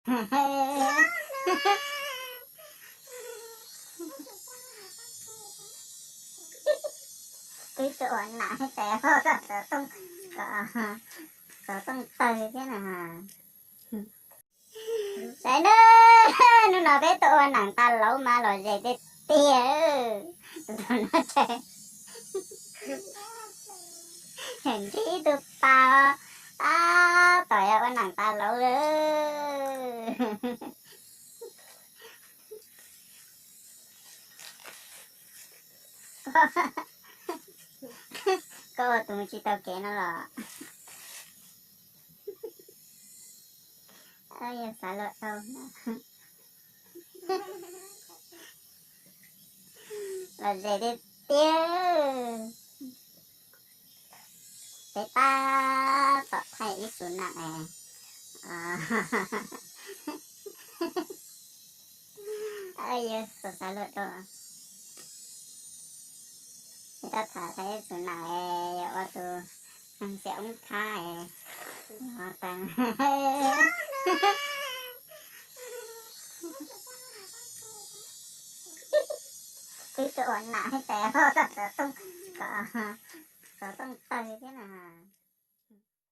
Twb tuaj ua nam tes hauj xov tooj, xov tooj tawg thiab na. Saib na, hnub no peb tuaj ua nam tas lauv mas lom zem tiag tiag. Tus no tseem ntsib ib tug pas os, tab tom yog ua nam tas lauv lawm. Koj ua tus mus tsis tau kev no los? Yog xav luag dhau, lom zem tiag tiag. Peb tab tom thaij ib xu nam es. Yog xav luag dhau, peb tab tom thaij ib xu nam es yog ua tus neeg xiam oob thab es. Twb tuaj ua nam tes hauj xov tooj, xov tooj tawg thiab na.